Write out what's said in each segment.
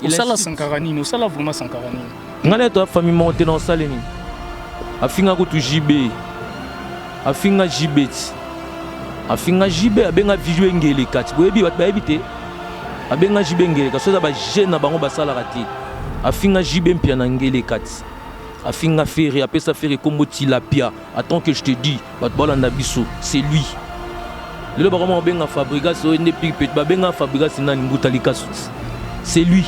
Osala Sankara nini? Osala vraiment Sankara nini? Ngai na to famille moko te na osale nini? Afinga kutu JB. Afinga JB ti. Afinga JB abenga video engele kati. Boyebi bato bayebi te. Abenga JB ngele kati. Soza ba jeune na bango basalaka te. Afinga JB mpia na ngele kati. Afinga Ferre, apesa Ferre kombo tilapia. Attends que je te dis, bato balanda biso, c'est lui. Lelo bakoma kobenga Fabregas oyo nde piki babenga Fabregas nani mbuta likasu. C'est lui.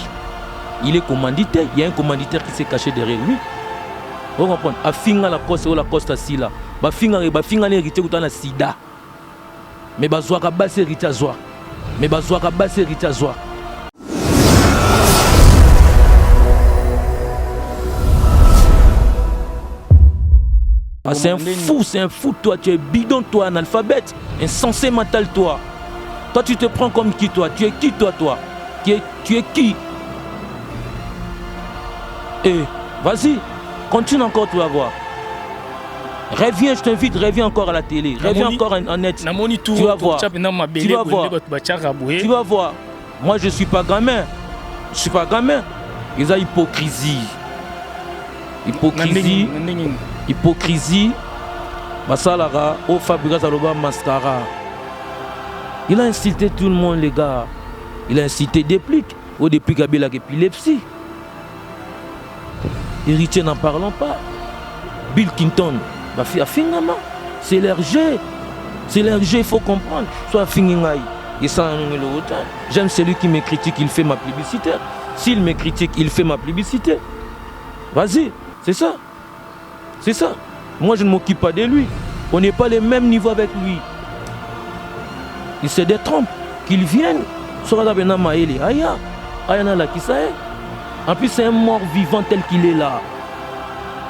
Il est commandité, il y a un commanditaire qui s'est caché derrière lui. Vous comprenez Afinga Lacoste oyo Lacoste asila. Bafinga bafinga na héritier kuta na sida. Mais bazwaka basi héritier azwa. Mais bazwaka basi héritier azwa. Ah, c'est un fou, c'est un fou, toi. Tu es bidon, toi, analphabète. Insensé mental, toi. Toi, tu te prends comme qui, toi? Tu es qui, toi, toi? Tu es qui? Eh, vas-y, continue encore, tu vas voir. Reviens, je t'invite, reviens encore à la télé. Reviens encore en net. Tu vas voir. Tu vas voir. Tu vas voir. Moi, je suis pas gamin. Je suis pas gamin. Ils ont hypocrisie. Hypocrisie. Hypocrisie. Basalaka, au Fabregas aloba mascara. Il a insulté tout le monde, les gars. Il a insulté Déplique. Au Déplique a épilepsie. Héritier n'en parlons pas. Bill Clinton, bafi afingama. C'est leur jeu. C'est leur jeu, il faut comprendre. Soit afingi ngai. J'aime celui qui me critique, il fait ma publicité. S'il me critique, il fait ma publicité. Vas-y, c'est ça. C'est ça. Moi, je ne m'occupe pas de lui. On n'est pas les mêmes niveaux avec lui. Il se détrompe. Qu'il vienne. Aya. Aya na lakisa ye. En plus, c'est un mort vivant tel qu'il est là.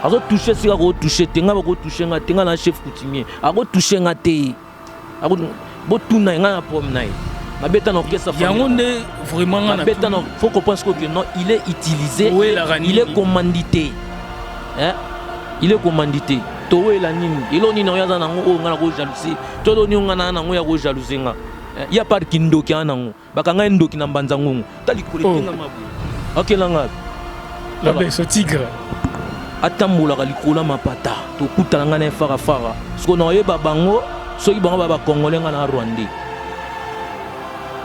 azo toucher sika ko toucher te nga bako toucher nga te nga na chef coutumier ako toucher nga te botuna nga na problème na ye nabeta na orchestre yango nde vraiment nga nabeta na faut comprendre que non, il est utilisé, il est commandité, hein, il est commandité. Towela nini? Eloko nini oyo aza nango oyo nga na kojalousie to eloko nini nga na nango ya kojalousie nga? Ya part kindoki aa nango, bakanga ye ndoki na mbanza ngongo ta likolo etengama boye, akelanga. Labeso tigre. Atambolaka likolo ya mapata, tokutana ngai na ye farafara. Siko na oyeba bango, soki bango ba bacongolais, ngai na rwandais.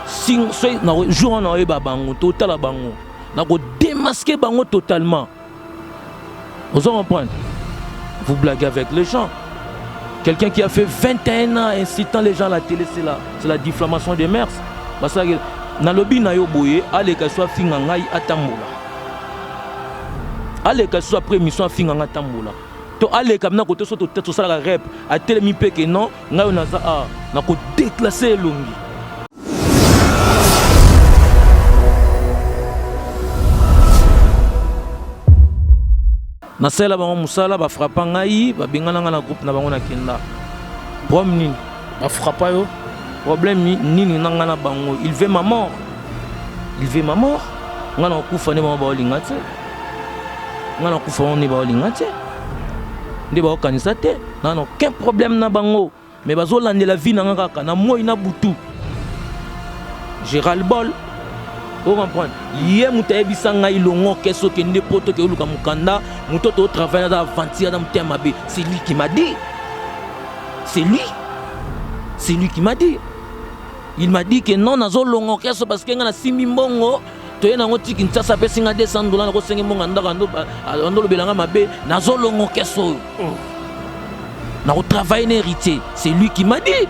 Si soki jour wana oyeba bango, totala bango, nakodémasquer bango totalement. Ozo comprendre? Vous blaguez avec les gens. Quelqu'un qui a fait 21 ans incitant les gens à la télé, c'est la diffamation des mœurs. Basalaki nalobi na yo boye, aleka so afinga ngai, atambola, aleka so après émission afinga ngai, atambola to aleka na kote so tosalaka rep, atelemi mpe ke non, ngai oyo naza a nakodéclasser elongi. Nasalela bango mosala, bafrappa ngai, babengana ngai na groupe na bango. Nakenda, problème nini? Bafrappa yo? Problème nini na ngai na bango? Il veut ma mort, il veut ma mort. Ngai na kokufa nde bango baolinga te. Ngai na kokufa bango nde baolinga te, nde baokanisa te. Ngai na aucun problème na bango, mais bazolandela vie na nga kaka na moi na butu. Gérald Bol, ocomprendre ye, moto ayebisa ngai longo ke soki okende po toke oluka mokanda, moto totravaille aza aventure, aza motema mabe. C'est lui qui m'a dit, c'est lui, c'est lui qui m'a dit. Il m'a dit que non, nazolonga orchestre parce que nga nasimbi mbongo, toye nango ti Kinshasa, apesi nga 200 dollars, nakosenge mbongo ya ndako, andolobela nga mabe, nazolonga orchestre oyo, nakotravaille na héritier. C'est lui qui m'a dit.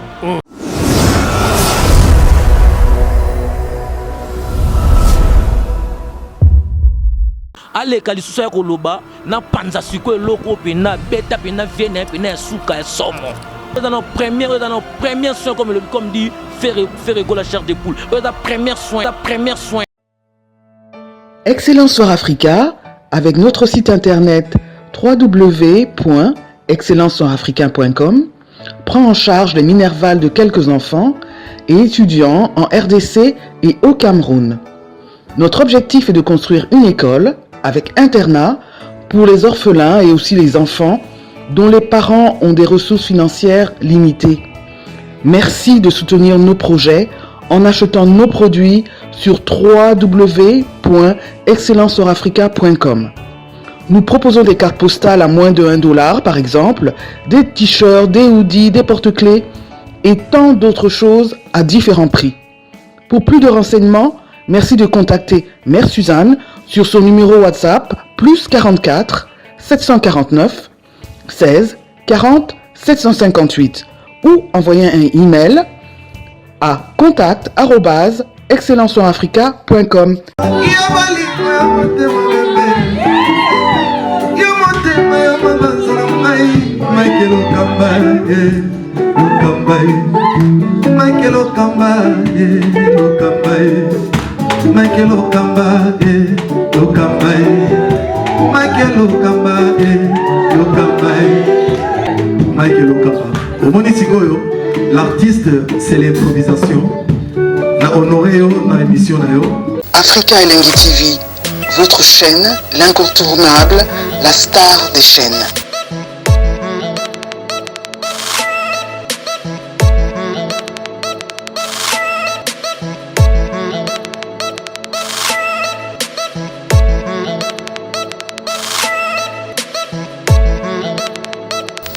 Aleka lisusu ya koloba napanza sikoyo eloko oyo mpenza abeta mpenza vie na ye mpenza ya suka ya somo. Eza na première, eza na première soin, comme elobi, comme dit Ferre Gola, chair de poule. Oyo eza première soin, eza première soin. Excellence Soir Africa, avec notre site internet www.excellencesoirafricain.com, prend en charge les minervals de quelques enfants et étudiants en RDC et au Cameroun. Notre objectif est de construire une école avec internat pour les orphelins et aussi les enfants dont les parents ont des ressources financières limitées. Merci de soutenir nos projets. en achetant nos produits sur www.excellenceorafrica.com. Nous proposons des cartes postales à moins de 1 dollar par exemple, des t-shirts, des hoodies, des porte-clés et tant d'autres choses à différents prix. Pour plus de renseignements, merci de contacter Mère Suzanne sur son numéro WhatsApp plus 44 749 16 40 758 ou envoyer un email à contact@excellenceorafrica.com. Omoni sikoyo, l'artiste, c'est l'improvisation. Na honoré yo na émission na yo. Africa Elengi TV, votre chaîne, l'incontournable, la star des chaînes.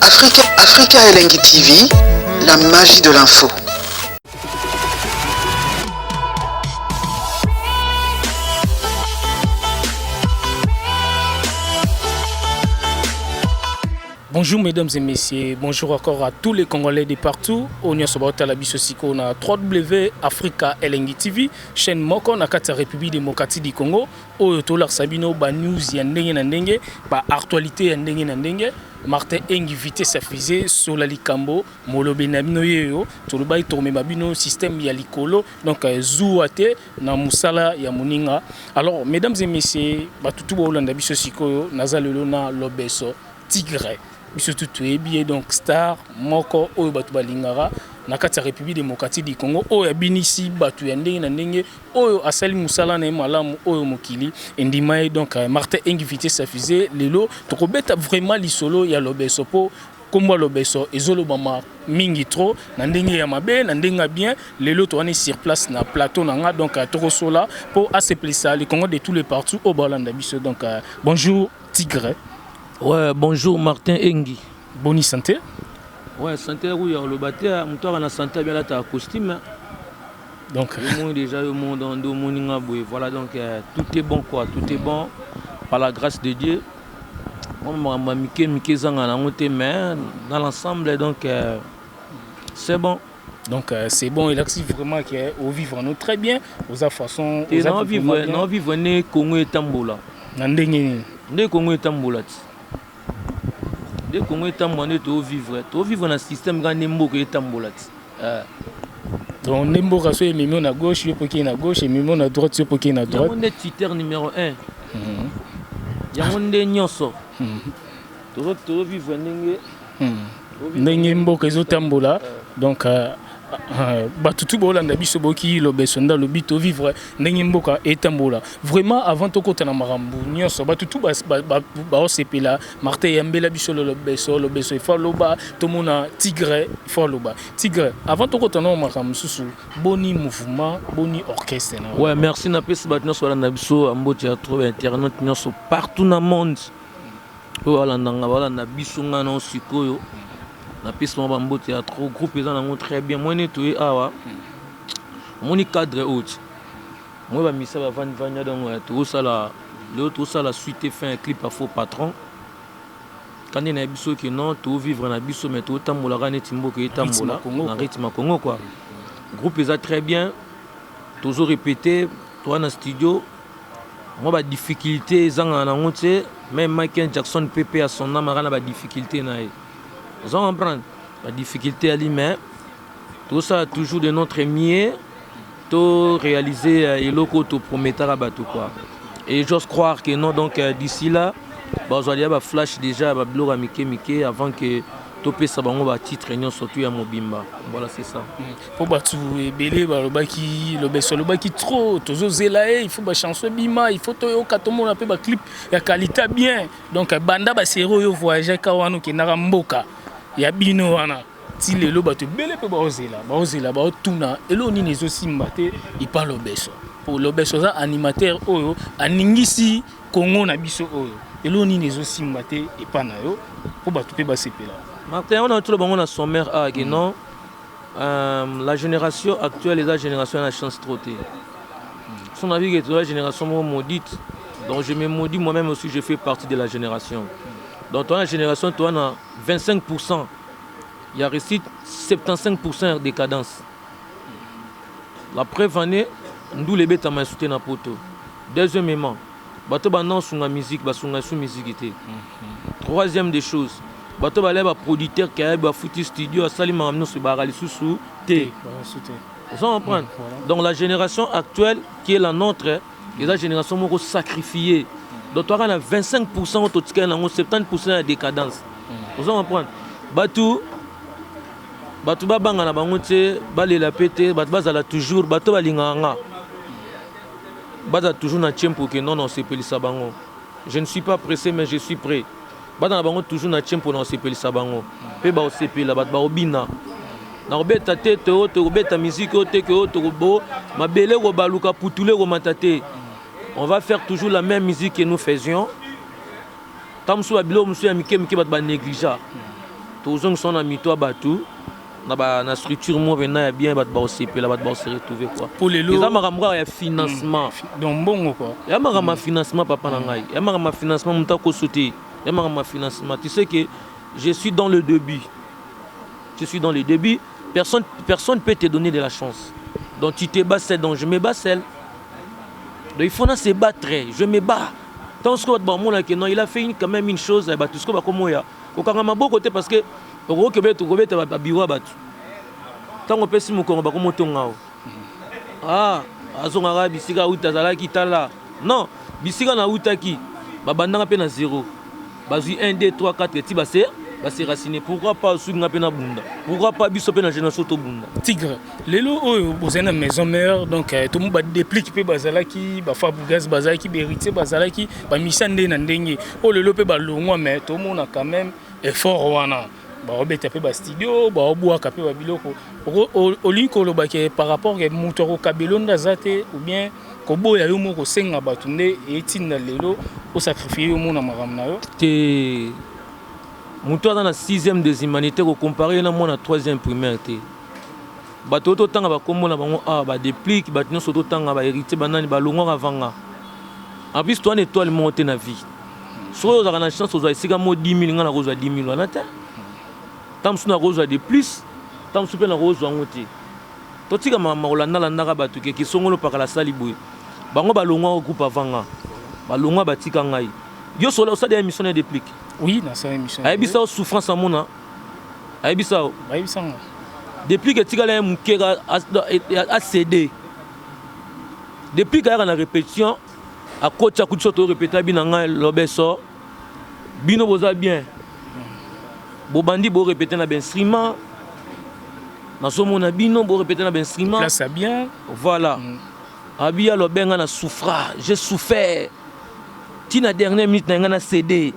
Africa, Africa Elengi TV, la magie de l'info. Bonjour mesdames et messieurs, bonjour encore à tous les Congolais de partout. Oyo nyonso baotala biso siko na 3W Africa Elengi TV, chaîne moko na kati ya République démocratique du Congo, oyo tolakisa bino ba news ya ndenge na ndenge, ba actualité ya ndenge na ndenge. Martin Engi, vitesse ya fusée, sola likambo, molobi na bino yeyo, tolobaki tokomema bino système ya likolo, donc zuwa te na mosala ya moninga. Alors mesdames et messieurs, batutu boolanda biso sikoyo, naza lelo na Lobeso Tigre. Biso tu toyebi ye, donc star moko oyo bato balingaka na kati ya République démocratique du Congo, oyo abinisi bato ya ndenge na ndenge, oyo asali mosala na ye malamu, oyo mokili endima ye. Donc Martin Engi, vitesse ya fusée, lelo tokobeta vraiment lisolo ya Lobeso, mpo kombo ya Lobeso ezolobama mingi trop na ndenge ya mabe, na ndenge ya bien. Lelo towana sur place na plateau na nga, donc tokosola mpo asepelisa le Congo de tous les partout oyo baolanda biso. Donc bonjour Tigre. Ouais, bonjour Martin Engi. Boni santé? Ouais, santé oyo oloba te, moto aka na santé bien alata costume. Donc yo moni déjà, yo monde ndo omoni nga boye, voilà, donc tout est bon quoi, tout est bon par la grâce de Dieu. Moi makambo ya mike mike ezanga nango te, mais dans l'ensemble, donc c'est bon. Donc c'est bon, il active vraiment que au vivre nous très bien, aux façon. Te, na vivre, na vivre ne Congo etambola. Na ndenge nini? Nde Congo etambola ti, nde Congo etambola, nde tovivre, tovivre na système kaka nde mboka etambola ti. Donc nde mboka so ememi na gauche, yo poki na gauche, ememi na droite, yo poki na droite. Yango nde critère numéro 1, yango nde nyonso tozovivre ndenge ndenge mboka ezotambola. Donc bato tu boolanda biso, boki Lobeso nde alobi tovivre ndenge mboka etambola. Vraiment, avant tokota na makambo nyonso, bato tu baosepela, Martin eyambela biso Lobeso, Lobeso ifo aloba, tomona Tigre ifo aloba. Tigre, avant tokota na makambo mosusu, boni mouvement, boni orchestre na? Ouais, merci. Napesi bato nyonso balanda biso mbote ya trop, internet nyonso partout na monde oyo balandanga, balanda biso. Nga nao sikoyo napesi bango bambote ya trop. Groupe eza nango très bien. Mwene toye awa, omoni cadre oyo ti moi bamisa bavandi-vandi, donc tozosala lelo, tozosala suite fin ya clip ya Faux Patron. Kandi na biso ke non, tovivre na biso, mais totambolaka neti mboka etambola na rythme ya Congo quoi. Groupe eza très bien, tozo répéter, toza na studio. Mwa badifficulté ezangaka nango te, même Michael Jackson pepe ya son âme aka na badifficulté na ye, oza comprendre, badifficulté ali, mais tozosala toujours de notre mieux to réaliser eloko oyo toprometaka bato quoi. Et j'ose croire que non, donc d'ici là bazwa deya baflash déjà ya babiloko ya mike mike avant que topesa bango batitre nyonso tu ya mobimba. Voilà, c'est ça. Mpo bato ebele balobaki Lobeso alobaki trop, tozozela ye, il faut bachanson ebima, il faut toyoka, tomona mpe baclip ya qualité bien. Donc banda basérie oyo voyage ka wana, okendaka mboka ya bino wana. Ti lelo bato ebele mpe baozela, baozela, baotuna eloko nini ezosimba te epa Lobeso. Po Lobeso aza animateur oyo aningisi Congo na biso oyo. Eloko nini ezosimba te epa na yo po bato mpe basepela. Martin, on a tout le na sommaire a que non la génération actuelle est la génération la chance trop te. Son avis que la génération maudite. Donc je me maudis moi-même aussi, je fais partie de la génération. Donc toi la génération toi na 25% il y a réussite, 75% de décadence. La preuve année ndule ebetama esu te na poto. Deuxièmement, bato banda osunga musique, basunga esu musique te. Troisième des choses, bato balaya baproducteur kayabi bafuti studio, asali makambo nyonso, ebaka lisusu te. Ozo comprendre? Donc la génération actuelle qui est la nôtre eza génération moko sacrifiée. Donc toaka na 25% oyo totikali nango, 70% ya décadence. Ozo comprendre? Bato babanga na bango te, balela mpe te. Bato bazala toujours, bato balingaka nga bazala toujours na tiempo ke non, osepelisa bango. Je ne suis pas pressé, mais je suis prêt. Baza na bango toujours na tiempo na osepelisa bango mpe baosepela. Bato baobina na kobeta te, to tokobeta musique oyo te ke oyo tokobo mabele kobaluka putulu ekomata te. On va faire toujours la même musique que nous faisions. Ntango mosusu babiloko mosusu ya mike mike bato banégligea, tozongisa na mito ya bato na structure moko mpena ya bien. Bato baosepela, bato baose retrouver quoi. Po lelo eza makambo kaka ya financement. Donc mbongo quoi. Ya makambo ya financement, papa na ngai, ya makambo ya financement. Moto akoso te, ya makambo ya financement. Tu sais que je suis dans le début, je suis dans le début. Personne peut te donner de la chance. Donc tu te bats seul, donc je me bats seul. Donc il faut na se battre, je me bats. Tant ce que bamonaki non, il a fait quand même une chose. Bato sikoyo bakomoya kokanga maboko te, parce que okoki kobeta babiro ya bato. Ntango opesi mokongo, bakomotonga o ah, azongaka bisika auta azalaki. Tala non, bisika nautaki, babandanga mpe na 0, bazwi 1 2 3 4 ti base racine. Pourquoi pas soki nga mpe nabunda? Pourquoi pas biso mpe na génération tobunda? Tigre, lelo oyo bozali na maison mère, donc tomo badéplique mpe bazalaki, baFabregas bazalaki, bahéritier bazalaki, bamisa nde na ndenge oyo lelo mpe balongwa, mais tomona quand même effort wana, baobeta mpe bastudio, baobwaka mpe babiloko. Olingi koloba ke par rapport ke moto akokabelo nde aza te, ou bien koboya yo moko kosenga bato nde etinda lelo osacrifie yo mona makambo na yo? Te, moto aza na 6e des humanités, kocompare ye na mwana 3e primaire te. Bato oyo totanga bakombo na bango awa, badéplique, bato nyonso totanga, bahéritier, banani balongwaka vanga. En plus towana étoile moko te na vie. Soki ozalaka na chance ozwa esika mo 10 000, ngai nakozwa 10 000 wana te. Ntango mosusu nakozwa de plus, ntango mosusu mpe nakozwa yango te. Totika makambo kolandalandaka bato ke kisongolo pakala asali boye. Bango balongwa groupe avant nga, balongwa batika ngai. Yo solo osali émission na déplique? Oui, nasala émission. Ayebisa yo souffrance amona, ayebisa yo? Bayebisanga. Déplique etikala ye moke acd. Déplique ayaka na répétition, akoti, akuti so torépéta bi na ngai Lobeso, bino boza bien, bobandi borépéte na bainstrument, nazomona bino borépéte na bainstrument. Place ya bien. Voilà. Abi alobe nga na souffra, j'ai souffert ntina dernière minute na ngai na cd,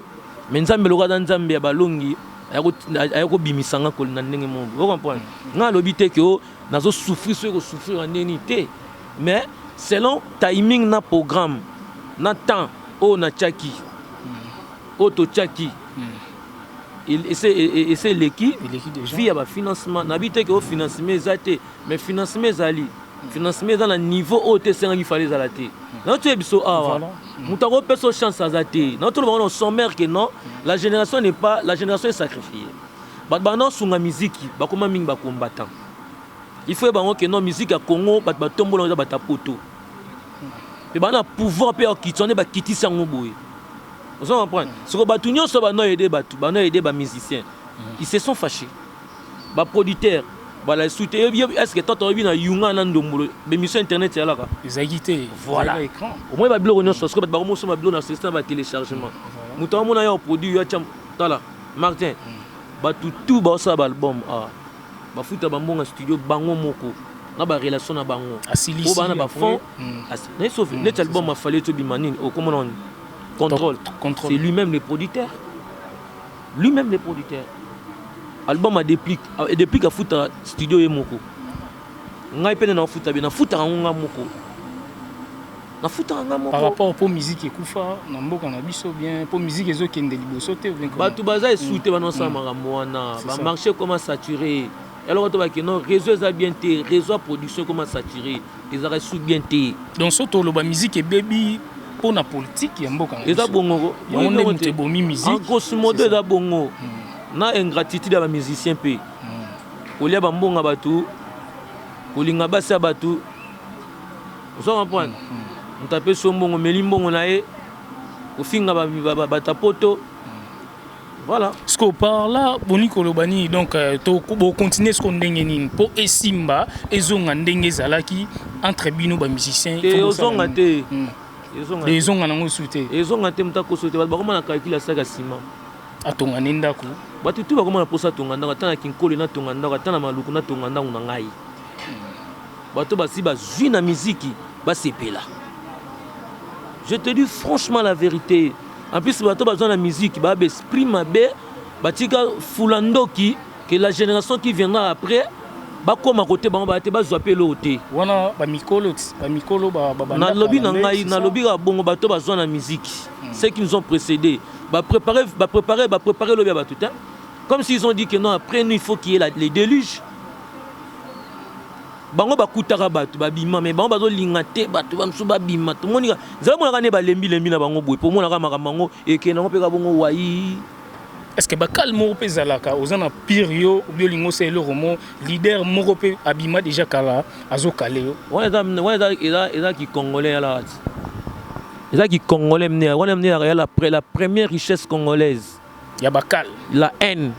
mais Nzambe lokola aza Nzambe ya balongi, aya kobimisa nga na ndenge moko. Ocomprendre nga? Alobi te ke o nazosouffrir, soki kosouffrir na ndenge nini te, mais selon timing na programme na temps oyo natiaki, oyo totiaki, ese eleki. Eleki déjà. Vie ya bafinancement, nabi te ke o financement eza te, mais financement ezali, financement eza na niveau oyo te esengaki fale ezala te. Nauti oyo biso awa, moto akopesa o chance aza te. Nauti oloba na sommaire que non, la génération n'est pas, la génération est sacrifiée. Bato banda osunga miziki bakoma mingi bacombattant. Il faut bango ke non, musique ya Congo, bato batombola eza bato ya poto mpe baa na pouvoir mpe ya kokitisa nde bakitisi yango boye. Ozo comprendre? Soko bato nyonso bano aide, bato bano aide bamusicien, ils se sont fâchés. Baproducteur bala su te. Est ce que toto oyebi na yunga na ndombolo bémission internet eyalaka? Ezalaki te. Voilà. Ezalaki écran. Omoi babiloko nyonso sikoyo bato bakomosomba biloko na système ya batéléchargement. Moto amona ya oproduit yo atya. Tala Martin, bato tout baosala baalbum awa, bafuta bambongo ya studio bango moko na barelation na bango. Asilisi. Oyo baa na bafond Après, sauf neti album afali tobima nini, okomona nini, Contrôle. Contrôle. C'est lui-même le producteur, lui-même le producteur. Album ya Deplick, Deplick afutaka studio ye moko. Ngai mpe nde nafuta bien, nafutaka yango nga moko. Nafutaka nga moko. Par rapport po musique ekufa na mboka na biso bien, po musique ezokende liboso te ou bien comment? Bato baza esu te, banosala makambo wana. Bamarché ekoma saturé. Eloko to bakende, réseau eza bien te, réseau ya production ekoma saturé, ezalaka esu bien te. Donc so toloba musique ebebi mpo na politique ya mboka na Eza biso. Bongo. Yango nde moto ebomi En musique. grosso modo eza bongo, na ingratitude ya bamusicien mpe kolia bambonga bato, kolinga basi ya bato. Ozo comprendre? Moto apesi yo mbongo, meli mbongo na ye, kofinga bato ya poto, voilà. Siko par là boni koloba nini? Donc bocontinue siko ndenge nini mpo esimba, ezonga ndenge ezalaki entre bino bamusicien? Te, ozonga te. Ezonga te. Ezonga nango su te. Ezonga te, moto akoso te. Bato bakoma na calcul ya saka nsima. Atonga nde ndako. Bato tu bakoma na mposa atonga ndako, ata na Kinkole natonga ndako, ata na Maluku natonga ndako na ngai. Bato basi bazwi na miziki, basepela. Je te dis franchement la vérité. En plus, bato bazwa na musique baa baesprit mabe, batika fula ndoki que la génération qui viendra après bakóma kote bango baya te, bazwa mpe eloko te. Wana bamikolo ti bamikolo Nalobi na ngai, nalobi kaka bongo. Bato bazwa na musique, ceux qui nous ont précédés, bapréparé, bapréparé, bapréparé lobi ya bato te. Comme s'ils ont dit que non, après nous, il faut qu'il y ait les déluges. Bango bakutaka bato babima, mais bango bazolinga te bato bamosusu babima. Tomoni nzela monaka nde balembilembi na bango boye, po omonaka makambo yango ekende yango mpe ka bongo wai. Est ce que bakale moko mpe ezalaka oza na pire yo obi olingi osala eloko mo, leader moko mpe abima déjà kala, azokale yo? Wana eza kicongolais yalaka ti eza kicongolais mne wana mne ya la première richesse congolaise. Ya bakale. La haine,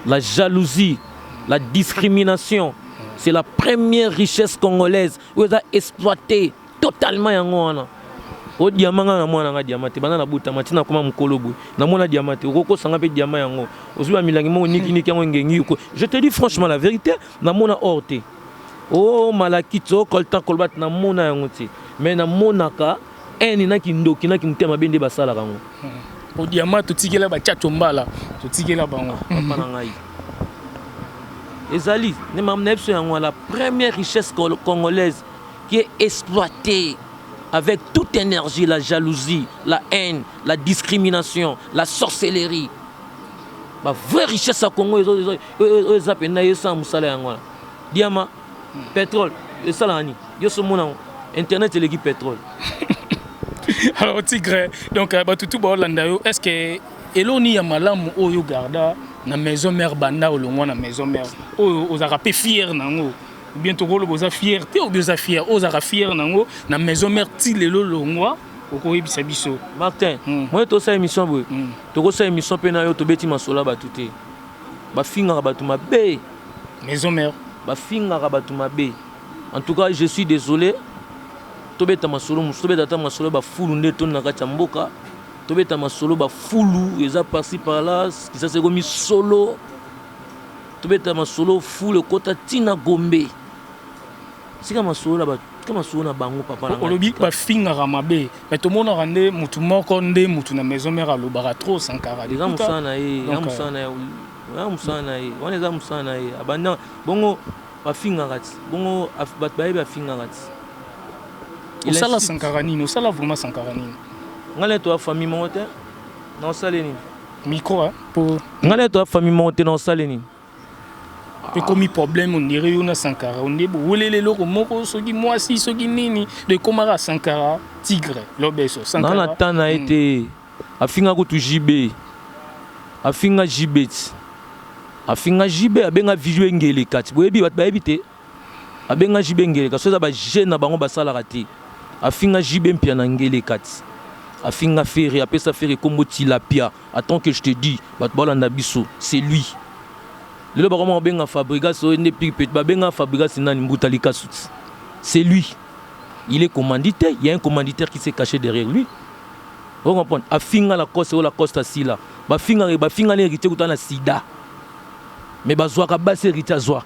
la jalousie, la discrimination, c'est la première richesse congolaise oyo eza exploité totalement. Yango wana o diamant, nga na mwana nga diamant te. Banda nabotama ntina koma mokolo boye, namona diamant te. Okokosanga mpe diamant yango, ozwi bamilangi moko nikiniki yango engengi. Je te dis franchement la vérité, namona or te. O malachite, o coltan, cobalt, namona yango te. Mais namonaka haine na kindoki na kimotema mabe nde basalaka yango. Po diamant totikela batiato mbala, totikela bango. Papa na ngai, ezali nde makambo na biso yango. La première richesse congolaise qui est exploitée avec toute énergie, la jalousie, la haine, la discrimination, la sorcellerie. Ba vraie richesse ya Congo oyo eza mpenza, esala mosala yango wana. Diamant, pétrole esalaka nini? Yo so omona yango, internet eleki pétrole. Alors Tigre, donc bato tu baolanda yo, est ce que eloni ya malamu oyo garda na Maison Mère, banda olongwa na Maison Mère, oyo ozalaka mpe fier nango, ou bien tokoloba oza fier te, ou bien oza fier, oyo ozalaka fier nango na Maison Mère ti lelo longwa, okoyebisa biso? Martin, moye tosala émission boye, tokosala émission mpe na yo, tobeti masolo ya bato te. Bafingaka bato mabe. Maison Mère. Bafingaka bato mabe. En tout cas, je suis désolé. Tobeta masolo mosusu, tobeta ata masolo bafulu nde toni na kati ya mboka. Tobeta masolo bafulu eza par-ci par-là, Kisasa ekomi solo. Tobeta masolo fulu ekota ntina Gombe. Sika masolo na tika masolo na bango, papa na ngai. Olobi Tika. Bafingaka mabe, mais tomonaka nde mutu moko nde mutu na Maison Mère alobaka trop, Sankara. Eza mosala na ye, eza mosala na ye, eza mosala na ye wana, eza mosala na ye. Abanda bongo, bafingaka ti bongo, bato bayebi afingaka ti. Osala Sankara nini? Osala vraiment Sankara nini? Ngai na toya famille moko te, na osale nini? Micro po. Ngai na toya famille moko te, na osale nini? Ekomi problème, on dirait yo na Sankara onde bowelele eloko moko, soki mwasi, soki nini, de ekomaka Sankara Tigre Lobeso. Na na ta na ye te. Afinga kutu JB, afinga JB ti afinga JB, abenga video engeleka ti boyebi, bato bayebi te. Abenga JB ngeleka so eza bajeune na bango basalaka te. Afinga JB mpia na ngeleka ti afinga Ferre, apesa Ferre kombo tilapia. Attends que je te dis, bato balanda biso, c'est lui. Lelo bakoma kobenga Fabrigas oyo nde pire, babenga Fabrigas nani, Mbuta Likasu ti. C'est lui, il est commandité, il y a un commanditaire qui s'est caché derrière lui. Vous comprenez? Afinga Lacoste oyo, Lacoste asila. Bafinga, bafinga na Héritier kuta na sida, mais bazwaka basi, Héritier azwa.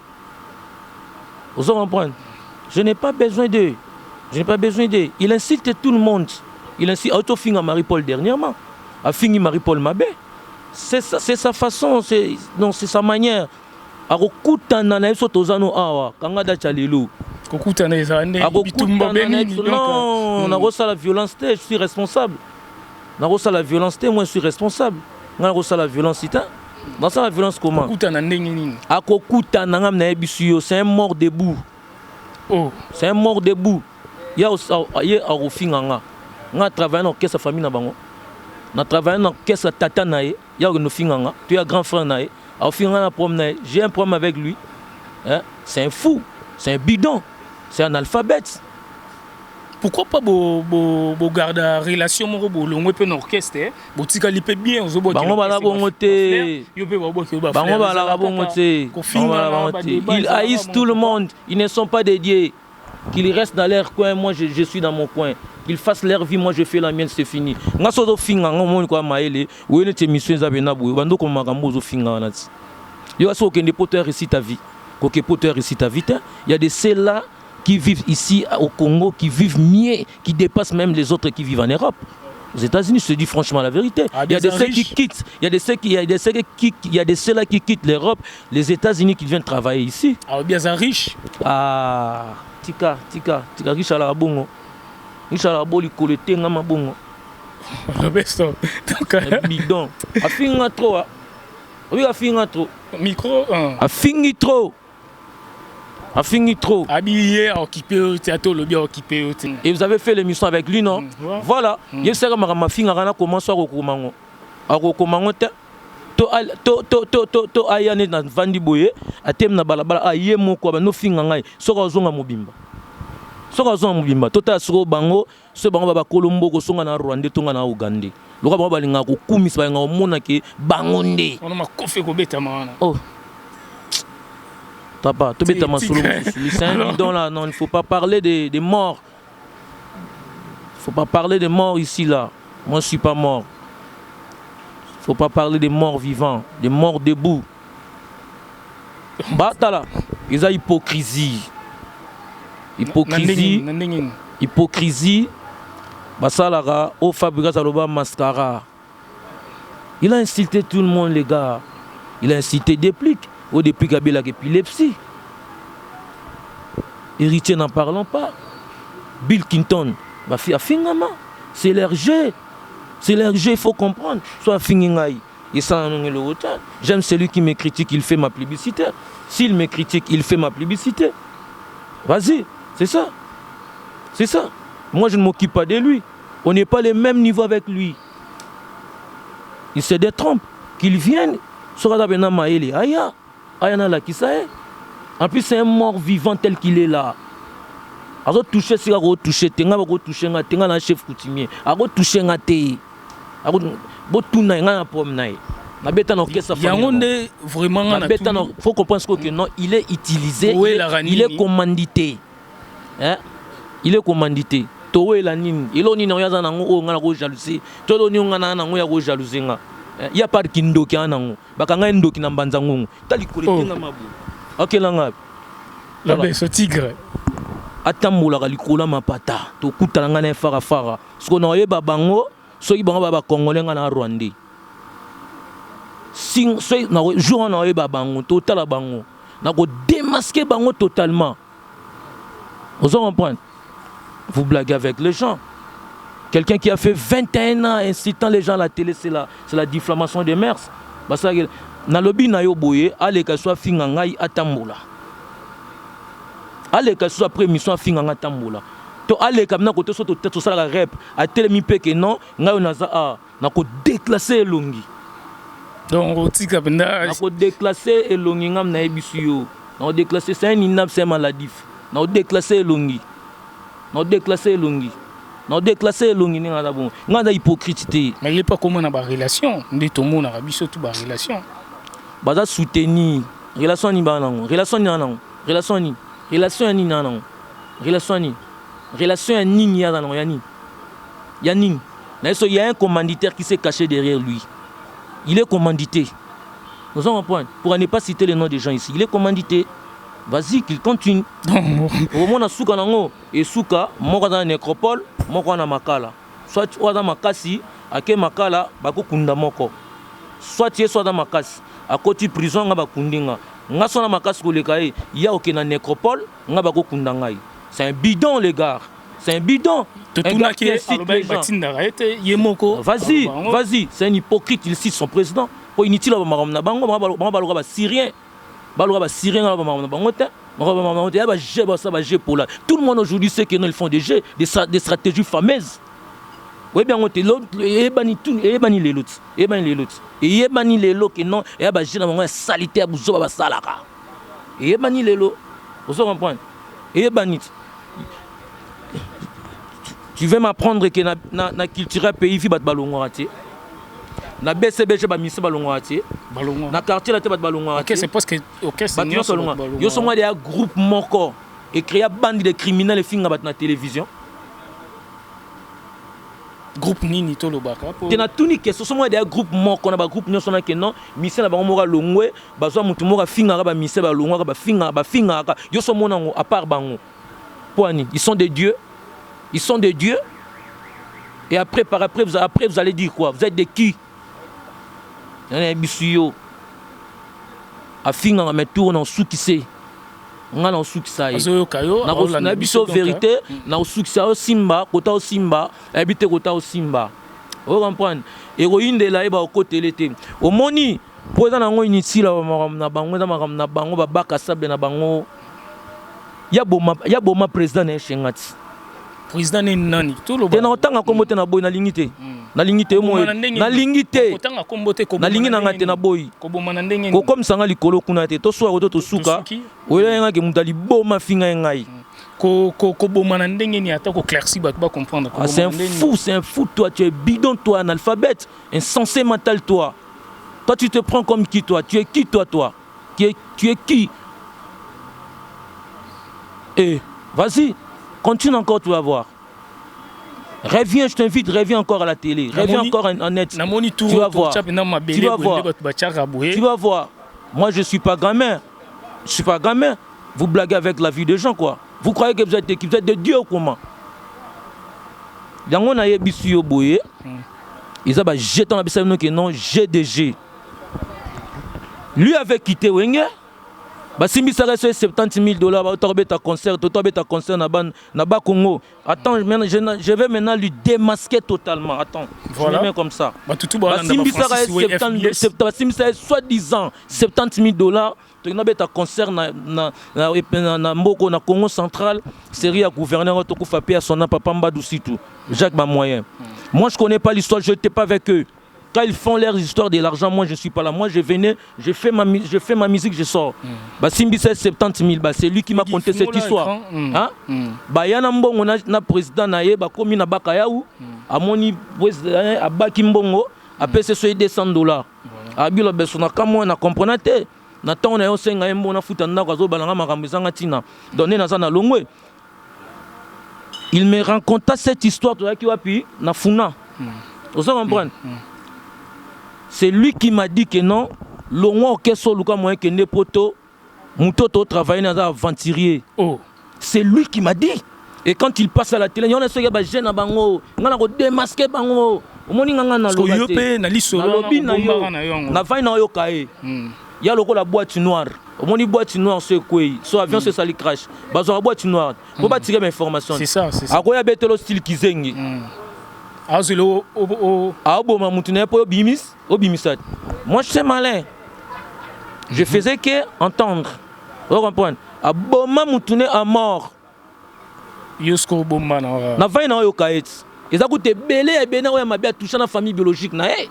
Ozo comprendre? Je n'ai pas besoin d'eux, je n'ai pas besoin d'eux. Il insulte tout le monde, il insulte, autofinga Marie Paul dernièrement, afingi Marie Paul mabe. C'est sa façon, c'est non, c'est sa manière. Akokutana na biso, toza no awa, kanga date ya lelo. Kokutana ezala nde bitumba benini? Non, nakosala violence te, je suis responsable. Nakosala violence te, moi je suis responsable. Nga nakosala violence te. Nasala violence comment? Kokutana ndenge nini? Akokutana, nga nayebi yo, c'est un mort debout. Oh. C'est un mort debout. Ya ye akofinga nga. Nga travaille na orchestre famille na bango, na travaille na orchestre tata na ye. Ya okende ofinga nga to ya grand frère na ye, akofinga nga na problème na ye. J'ai un problème avec lui, hein? C'est un fou, c'est un bidon, c'est un alphabet. Pourquoi pas bogarda relation moko, bolongwe mpe na orchestre, botikali mpe bien? Bango baza bongo te, bango balaka bongo te. Ils haïssent tout le monde, ils ne sont pas dédiés. Qu'ils restent dans leur coin, moi je suis dans mon coin. Qu'ils fassent leur vie, moi je fais la mienne, c'est fini. Nga so ozofinga nga, omoni kwa mayele oye neti émission eza pena boye, bandoko makambo ozofinga wana ti yo asi okende po to réussi ta vie, koke po to réussi ta vie te. Il y a de ceux-là qui vivent ici au Congo, qui vivent mieux, qui dépassent même les autres qui vivent en Europe, aux États-Unis, je te dis franchement la vérité. Ah, il y a de ceux qui quittent, il y a de ceux-là qui quittent l'Europe, les États-Unis, qui viennent travailler ici. Ah, bien riche. Ah, tika, tika, tika, riche à la bongo. Riche à la bo likolo etengama bongo. Robesto. Donc, bidon. Afinga trop. Ah. Oui, afinga trop. Micro. Afingi trop. Afingi trop. Habillé, occupé, théâtre, le bien occupé. Et vous avez fait l'émission avec lui, non? Voilà. Il sait que ma finga na comment soit akokomango. Akokomango te. To to to to to to aya ne na vandi boye, atem na balabala aye moko ba no finga ngai, soka ozonga mobimba. Soka ozonga mobimba, tota soko bango, so bango ba bakolo mboko songa na Rwanda tonga na Uganda. Loka bango balinga kokumisa, balinga komona ke bango nde. Wana makofi ekobetama wana. Oh. Papa, tobeta masolo mosusu. C'est un bidon là, non, il ne faut pas parler des morts. Il ne faut pas parler des morts ici là. Moi je suis pas mort. Il ne faut pas parler des morts vivants, des morts debout. Batala, ils ont hypocrisie. Hypocrisie. Hypocrisie. Basalaka, au Fabregas aloba mascara. Il a insulté tout le monde, les gars. Il a insulté Déplick. Au Déplick a l'épilepsie. Héritier, n'en parlons pas. Bill Clinton, bah, afingama. C'est leur jeu. C'est leur jeu, il faut comprendre. Soit afingi ngai. Et ça, j'aime celui qui me critique, il fait ma publicité. S'il me critique, il fait ma publicité. Vas-y, c'est ça. C'est ça. Moi, je ne m'occupe pas de lui. On n'est pas les mêmes niveaux avec lui. Il se détrompe. Qu'il vienne, aya, aya na lakisa ye. En plus, c'est un mort vivant tel qu'il est là. Azo toucher sika ko toucher te, nga bako toucher nga te, nga na chef coutumier. Ako toucher nga te. Ako botuna nga na problème na ye. Nabeta na orchestre. Yango nde vraiment nga na Nabeta na, faut comprendre ce que non, il est utilisé, il est commandité. Hein? Il est commandité. Towela nini? Elo nini oyo aza nango oyo nga na ko jalousie? To elo nini nga na nango ya ko jalousie nga? Ya part kindoki ana nango. Bakanga ye ndoki na mbanza ngongo. Ta likolo etenga mabu. Akelanga. La bête tigre. Atambolaka likolo ya mapata, tokutana ngai na ye farafara. Siko na oyeba bango, soki bango ba bacongolais, ngai na rwandais. Si soki na jour wana oyeba bango, totala bango, nakodémasquer bango totalement. Ozo comprendre? Vous blaguez avec les gens. Quelqu'un qui a fait 21 ans incitant les gens à la télé, c'est la diffamation des mœurs. Basalaki nalobi na yo boye, aleka so afinga ngai, atambola. Aleka so après émission afinga ngai, atambola. To aleka na kote so tosalaka rep, atelemi mpe ke non, ngai oyo naza a nakodéclasse elongi. Donc otika mpenza. Nakodéclasse elongi, ngam nayebisi yo. Nakodéclasse, c'est un inapte, c'est un maladif. Nakodéclasse elongi. Nakodéclasse elongi. Nakodéclasse elongi ndenge aza bongo. Ngai aza hypocrite te. Mais ye mpe akóma na barelation nde tomonaka biso tu barelation. Baza soutenir relation nini? Baa nango relation nini? Nango relation nini? Relation ya nini naa nango? Relation ya nini? Relation ya nini aza nango? Ya nini? Ya nini? Na so il y a un commanditaire qui s'est caché derrière lui. Il est commandité. Nous allons comprendre pour ne pas citer le nom des gens ici. Il est commandité. Vas-y, qu'il continue. Omona suka nango esuka moko aza na nécropole, moko na makala. Soit oyo aza makasi ake makala, bakokunda moko. Soit ye so aza makasi, akoti prison, nga bakundi nga. Nga so na makasi koleka ye, ya okende na nécropole, nga bakokunda ngai. C'est un bidon, les gars, c'est un bidon. Totunaki, alobaki batindaka ye te, ye moko. Vas-y, vas-y, c'est un hypocrite, il cite son président po inutile. Bamakambo na bango, bango baloka basyrien, baloka basyrien, nga bamakambo na bango te, makambo na bango te. Ya bajeu, basala bajeu pola. Tout le monde aujourd'hui sait que non, ils font des jeux, des stratégies fameuses. Oyebi yango te, eyebani, eyebani lelo ti, eyebani lelo ti, eyebani lelo ke non, eya bajeu na bango ya saleté, ya buzoba basalaka, eyebani lelo. Ozo comprendre? Eyebani ti. Tu veux m'apprendre que na culture ya pays vi, bato balongwaka te na BCBG, bamise balongwaka te na quartier la te, bato balongwaka te. Bato nyonso balongwaka. Yo songo ya groupe moko ecréa bande de criminels, efinga bato na télévision. Groupe nini tolobaka? Te, natuni question. Somo ya groupe moko na bagroupe nyonso na ke non, mise na bango moko alongwe, bazwa motu moko afingaka bamise, balongwaka, bafingaka, bafingaka. Yo so omona yango à part bango po ani? Ils sont des dieux, ils sont des dieux. Et après, par après, vous, après vous allez dire quoi? Vous êtes des qui? Nayebi yo afingaka, mais tour na osukise nga, na osukisa ye. Azoyoka yo. Na biso vérité, na osukisa yo. Simba kota, osimba ayebi te, kota osimba, ocomprendre, ekoyindela ye, baokotele te. Omoni mpo eza nango inutile, makambo na bango eza makambo na bango, babaka sable na bango. Ya boma, ya boma président na ye shenga ti. Président nini? Nani? Toloba te, na otanga kombo te, na boyi, nalingi te, nalingi te. Koboma na ndenge nalingi te. Kotanga kombo te, koboma nalingi na nanga te. ndenge Na boyi. Koboma na ndenge nini? Kokomisa nga likolo kuna te, tosuka to tosuka. Tosuki. Oyelangaki moto aliboma, finga ye ngai. Koboma na ndenge nini? Ata koéclaircir bato bacomprendre. Ah, c'est un fou, c'est un fou, toi. Tu es bidon, toi, analphabète, insensé mental, toi. Toi, tu te prends comme qui, toi? Tu es qui, toi, toi? Tu es qui? Eh, vas-y, continue encore, tu vas voir. Reviens, je t'invite, reviens encore à la télé. Reviens encore en net. Namoni. Tu vas voir. Tu vas voir. Bato batiaka boye. Tu vas voir. Moi, je suis pas gamin. Je suis pas gamin. Vous blaguez avec la vie des gens, quoi. Vous croyez que vous êtes, que vous êtes des dieux ou comment? Yango nayebisi yo boye, eza bajeton na biso bino ke non, GDG lui avait quitté Wenge, basimbisaka so 70 000 $, bauta kobeta concert, tota kobeta concert na Bakongo. Attends, maintenant, je vais maintenant lui démasquer totalement. Attends. Voilà. Je me mets comme ça. Batutu balanda. Basimbisaka ye Francis We 70 FBS. Basimbisaka ye soi-disant 70 000 $, tokenda beta concert na mboko na Congo Central, série ya gouverneur tokufa pe ya sona papa Mbadu Situ Jacques Bamoyen. Moi, je connais pas l'histoire, je n'étais pas avec eux quand ils font leur histoire de l'argent. Moi, je suis pas là. Moi, je venais, je fais ma musique, je sors. Basimbisa 70 000, bah, c'est lui qui m'a conté cette Fungola histoire. écran. Hein? Baya na mbongo na président na ye, bakomi na Bakayau, amoni président abaki mbongo, apesi so ye 200 $. Abilo beso na kamwa na comprendre te. Na ntango na ye osenga ye mbongo nafuta ndako, azobalanga makambo ezanga ntina. Donc nde naza na longwe. Il me raconta cette histoire, tozalaki wapi? Na Funa. Ozo comprendre? C'est lui qui m'a dit que non, longwa orchestre, oluka moyen kende poto, moto totravaille naza aventurier. Oh. C'est lui qui m'a dit. Et quand il passe à la télé, il y a soki bajeune na bango, nga na kodémasquer bango. Omoni nga, nga naloba Yo te. mpe na lisolo Nalobi na yo, obombaka na yo yango. Navandi na oyoka ye. Ya lokola boîte noire. Omoni boîte noire so ekwei, so avion so esali crash, bazwaka boîte noire mpo batire bainformation. C'est ça, c'est ça. Akoya betelo style kizengi. Azwela o Aoboma mutu na ye mpo obimisa. Moi, je suis malin, je faisais que entendre. O comprendre? Aboma mutu ne à mort. Yo siko obomba na kaka. Navandi na oyoka ye ti eza kuta ebele ya ebele oyo ya mabe atoucha na famille biologique na ye.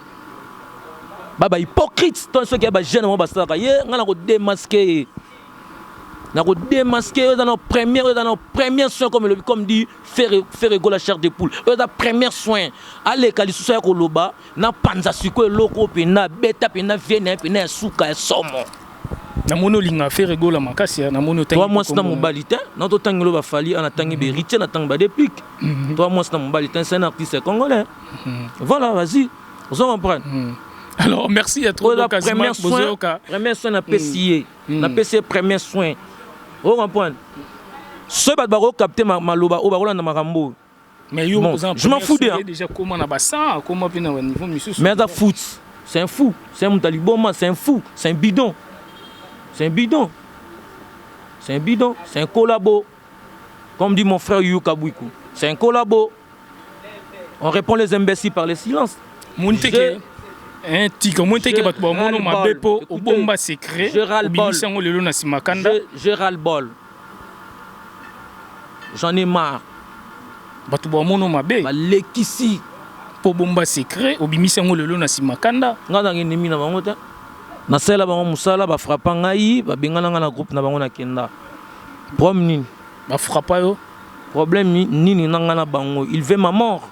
Ba bahypocrite to soki ya bajeune mo basalaka ye, ngai na kodémasquer ye, na kodémasquer. Oyo eza na première, oyo eza na première soin, comme elobi, comme dit Ferre Gola, chair de poule. Oyo eza première soin, aleka lisusu ya koloba na panza sikoyo eloko oyo mpenza abeta mpenza vie na ye mpenza ya suka ya somo. Namoni olinga Ferre Gola makasi ya, namoni otangi Toa mwasi na kombo. Mobali te, na totangeli oyo bafali ana tangi beritier, na tangi badeplique. Toa mwasi na mobali te, c'est un artiste congolais. Voilà, vas-y, ozo comprendre? Alors merci à trop. Oyo eza quasiment premier soin. Bozoyoka. Premier soin napesi ye, napesi ye premier soin. O comprendre? Soki bato bakocapter maloba oyo, bakolanda makambo oyo. Mais yo Bon, oza je m'en fous de, hein. déjà koma na ba 100, koma mpe na ba niveau misusu. Mais aza foot. C'est un fou, c'est un moto ya liboma, c'est un fou, c'est un bidon, c'est un bidon, c'est un bidon, c'est un collabo. Comme dit mon frère Yu Kabwiku, c'est un collabo. On répond les imbéciles par le silence. Monteke tika omoni teke bato bamono mabe mpo obomba secret, obimisi yango lelo na nsima kanda. Je ras le bol, j'en ai marre. Bato bamono mabe. Balekisi. Mpo obomba secret, obimisi yango lelo na nsima kanda. Ngai nanga ennemi na bango te. Nasalela bango mosala, bafrappa ngai, babengana ngai na groupe na bango, nakenda. Problème nini? Bafrappa yo? Problème nini na ngai na bango? Il veut ma mort,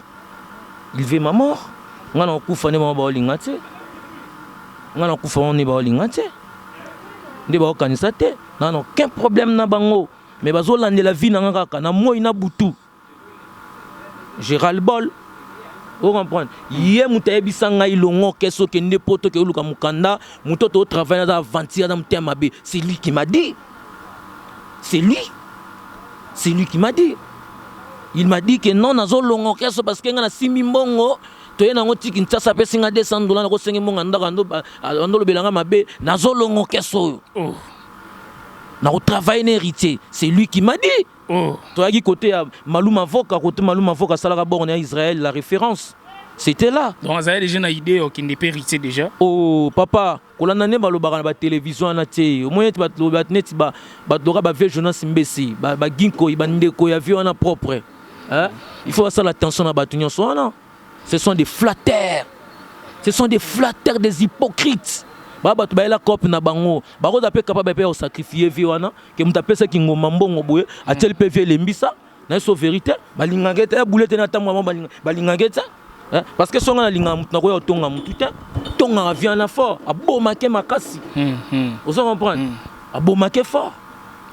il veut ma mort. Ngai na kokufa nde bango baolinga te. Ngai na kokufa bango nde baolinga te, nde baokanisa te. Naa na aucun problème na bango, mais bazolandela vie na nga kaka na moi na butu. Gérald Bol, ocomprendre ye moto ayebisa ngai longo orchestre, okende po toke oluka mokanda. Moto totravaille aza aventure, aza motema mabe. C'est lui qui m'a dit, c'est lui, c'est lui qui m'a dit. Il m'a dit que non, nazolonga orchestre parce que ngai nasimbi mbongo, toye nango ti Kinshasa, apesi nga 200 $, nakosenge mbongo ya ndako, andolobela nga mabe, nazolonga orchestre oyo. Oh. Nakotravaille na Héritier, c'est lui qui m'a dit. Oh. Toyaki côté ya Maluma Voka, côté Maluma Voka asalaka borne ya Israël, la référence, c'était là. Donc azali déjà na idée okende mpe Héritier déjà? Oh papa, kolanda nde balobaka na batelevizio wana te. Omoni neti bato neti bato loka bavie Jonas Mbesi, baginkoi, bandeko ya vie wana propre, hein? Il faut basala attention na bato nyonso wana. Ce sont des flatteurs, ce sont des flatteurs, des hypocrites. Baa bato bayela cope na bango, bakoza mpe capable mpe ya kosacrifier vie wana ke moto apesaki ngoma mbongo boye, atieli mpe vie elembisa na ye. So vérité, balingaka ete abule te na ntango bango balingaka ete, parce que songa nalingaka motu, nakoya kotonga motu te. Tongaka vie wana fort, abomake makasi. Ozo comprendre? Abomake fort.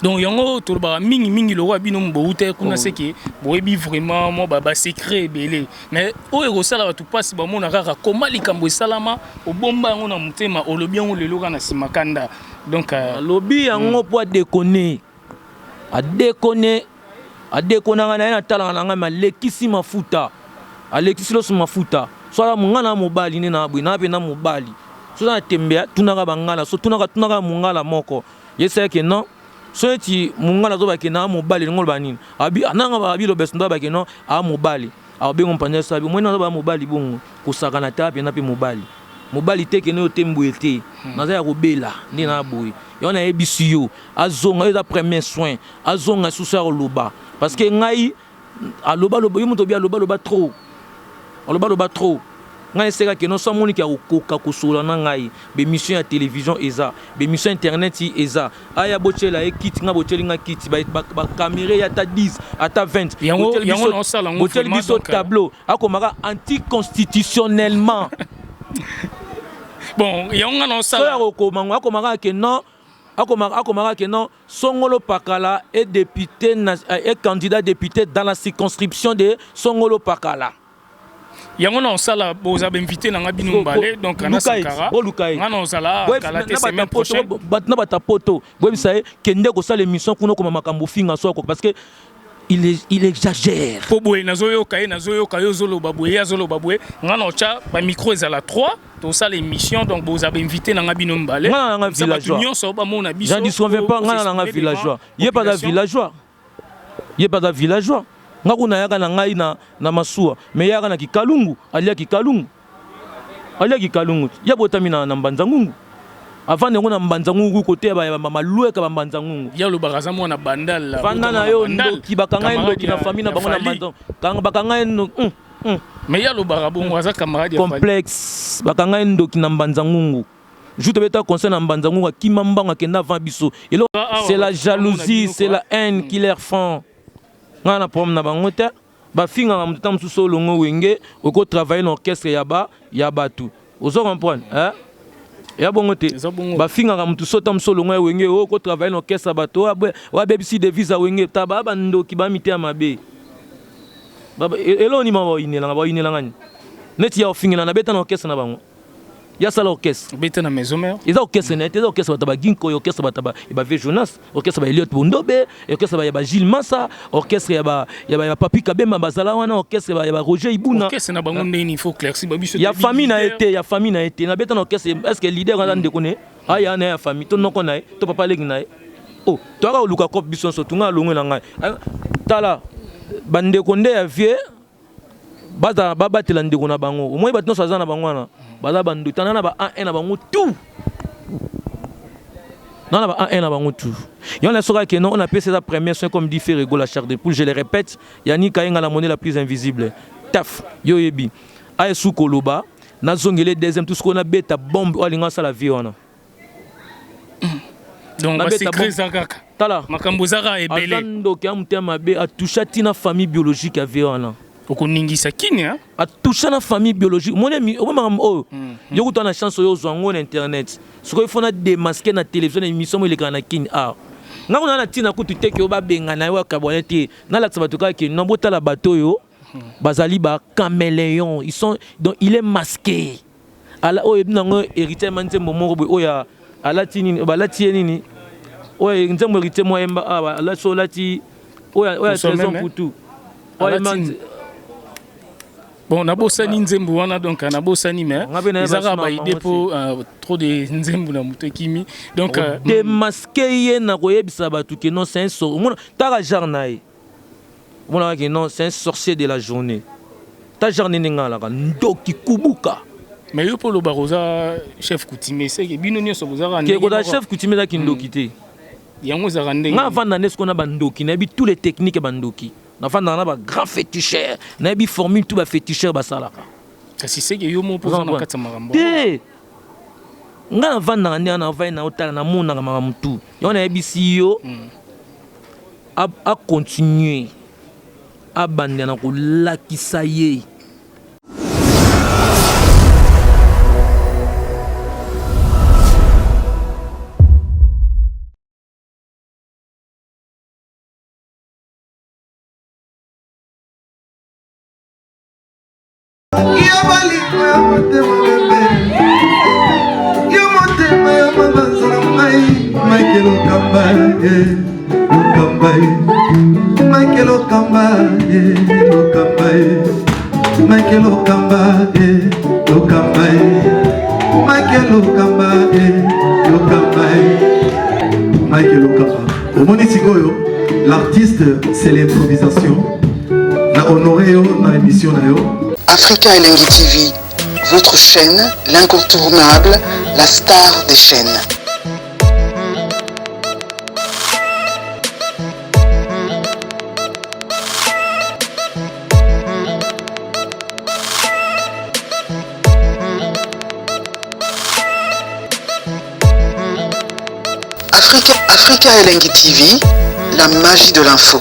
Donc yango tolobaka mingimingi lokola bino bouta kuna. Oh. Seke boyebi vraiment mwa basecret ebele, mais oyo ekosala bato mpasi, bamona kaka koma likambo esalama, obomba yango na motema, olobi yango lelo kaka na nsima kanda. Donc alobi yango mpo adekone, adekone, adekonaka na ye. Natalaka na ngai, malekisi mafuta, alekisi loso mafuta. So aza mongala na mobali nde na boye na mpe na mobali. So aza na tembe, tunaka bangala. So tunaka, tunaka mongala moko yesayake non. So neti mongala azobake na mobali, elingo oloba nini? Abi nanga babi lobeso ndo abake non, aa mobali abengo mpanza. So abi omoni azoba mobali bongo, kosakana te apena mpe mobali, mobali te kende oyo te mboye te. Naza ya kobela nde na boye yango nayebisi yo azonga. Oyo eza premier soin, azonga lisusu ya koloba parce que ngai alobaloba. Yo moto obi alobaloba trop, alobaloba trop. Ngai esekaki no so amoniki ya kokoka kosola na ngai. Bémission ya télévision eza, bémission internet eza, aya botiela ye kiti. Ngai botieli nga kiti, bacaméra ye ata 10 ata 20. Botieli biso tableau, akomaka anticonstitutionnellement. Bon, yango nga na osala. So ya kokoma ngo, akomaka ke non, akomaka ke non, Songolo Pakala est député, est candidat député dans la circonscription de Songolo Pakala. Yango na osala, boza bainvité na nga bino mbale. Donc na Sankara, nga na ozala kala te, semaine prochaine. Bato na bato ya poto, boyebisa ye kende kosala émission kuna, okoma makambo finga so, parce que il exagère. Mpo boye nazoyoka ye, nazoyoka ye ozoloba boye, ye azoloba boye. Nga na otya bamicro ezala 3, tosala émission. Donc boza bainvité na nga bino mibale. Nga na nga villageois. Nyonso bamona biso. J'en disconviens pas. Nga na nga villageois, ye mpe aza villageois, ye mpe aza villageois. Nga kuna yaka na ngai na masuwa, mais yaka na kikalungu, alia kikalungu, alia kikalungu. Ya botami na Mbanza Ngungu, avanda yango na Mbanza Ngungu, kote ya Malweka, Bambanza Ngungu. Ya olobaka aza mwana Bandal. Vanda na yo, ndoki. Bakanga ye ndoki na famille na bango na Mbanza, bakanga ye. Mais ye alobaka bongo, aza camarade. Complexe. Bakanga ye ndoki na Mbanza Ngungu. Jour tobeta concert na Mbanza Ngungu, akima mbango, akenda avant biso. Eloko, c'est la jalousie, c'est la haine qui leur font. Ngai na problème na bango te. Bafingaka moto ta mosusu, olongo Wenge, okotravaille na orchestre ya bato, ozo comprendre, hein? Ya bongo te. Bafingaka motu so ta mosusu olongo ya Wenge, oyo okotravaille na orchestre ya bato, oyo abebisi devise ya Wenge. Ta baa bandoki, bamite ya mabe. Eloko nini baoyinelanga? Baoyinelanga nini? Neti ya ofingela, nabeta na orchestre na bango. Ya sala orchestre. Obeta na maison mère. Eza orchestre na ye te, eza orchestre bato ba Ginko, orchestre bato ba ba Vieux Jonas, orchestre ba Eliot Bondobe, orchestre ba ya ba Gilles Massa, orchestre ya ba ya ba Papi Kabemba bazala wana, orchestre ya ba Roger Ibuna. Orchestre na bango ndeni il faut éclaircir ba biso. Ya famille na ye te, ya famille na ye te. Na beta na orchestre, est-ce que leader aza ndeko ne? Aya na ya famille, to noko na ye, to papa leki na ye. Oh, toyaka koluka cop biso nyonso, tunga alongwe na ngai. Tala bandeko nde ya vieux bazala babatela ndeko na bango omoni bato nyonso aza na bango wana baza bandoki tana na ba A1 na bango tout na ba A1 na bango tout yango na soki ake non on appelle ça première soin comme dit Ferre Gola chair de poule je le répète Yannick Kayenga la monnaie la plus invisible taf yo yebi aye su koloba nazongele deuxième tout ce qu'on a beta bombe oyo alinga asala vie wana. Donc ba secret eza kaka. Tala. Makambo eza kaka ebele. Aza ndoki ya motema mabe a toucha ti na famille biologique ya vie wana. Okoningisa kini hein? A toucha na famille biologique. Omoni omoni makambo oyo. Yo kutu na chance oyo ozwa yango na internet. Sikoyo il faut na démasquer na télévision na émission moko elekaka na kin awa. Nga kuna na tina kutu te ke oyo babengana yo akabwana te. Nalakisa bato kaka ke non botala bato oyo bazali ba caméléon. Ils sont donc il est masqué. Ala oyo ebi nango héritier ma nzembo moko boye oyo alati nini balati ye nini oyo nzembo héritier mwa yemba awa alati so olati oyo oyo trésor mputu oyo bon nabosani nzembo wana donc nabosani mais eza kaka baide mpo trop de nzembo na moto ekimi donc démasque ye na koyebisa bato ke non c'est un sort omona taka genre na ye Omonaka ke non, c'est un sorcier de la journée. Ta genre nini nga alaka ndoki kubuka. Mais yo polo baroza chef coutumier, c'est que bino nyoso bozaka ndenge. Ke koza chef coutumier za kindoki te. Yango ezaka ndenge. Nga vanda nde siko na ba ndoki, nayebi tous les techniques ya ba ndoki. Na vanda na ba grands féticheurs, nayebi formule tout ba féticheurs basalaka. Kasi c'est que yo moko poza na kati ya makambo. Te. Nga na vanda na na vanda na otala na monaka makambo tout. Yango nayebisi yo. A continuer abanda na kolakisa ye. Yo bolingo ya motema bebe Yo motema ya mabanzo na ngai Michael Okamba eh, Okamba eh. Michael Okamba eh, Okamba eh. Michael Okamba eh, Okamba eh. Michael Okamba eh, Okamba eh. Michael Okamba omoni sikoyo l'artiste c'est l'improvisation na honore yo na émission na yo. Africa Elengi TV, votre chaîne, l'incontournable, la star des chaînes. Africa, Africa Elengi TV, la magie de l'info.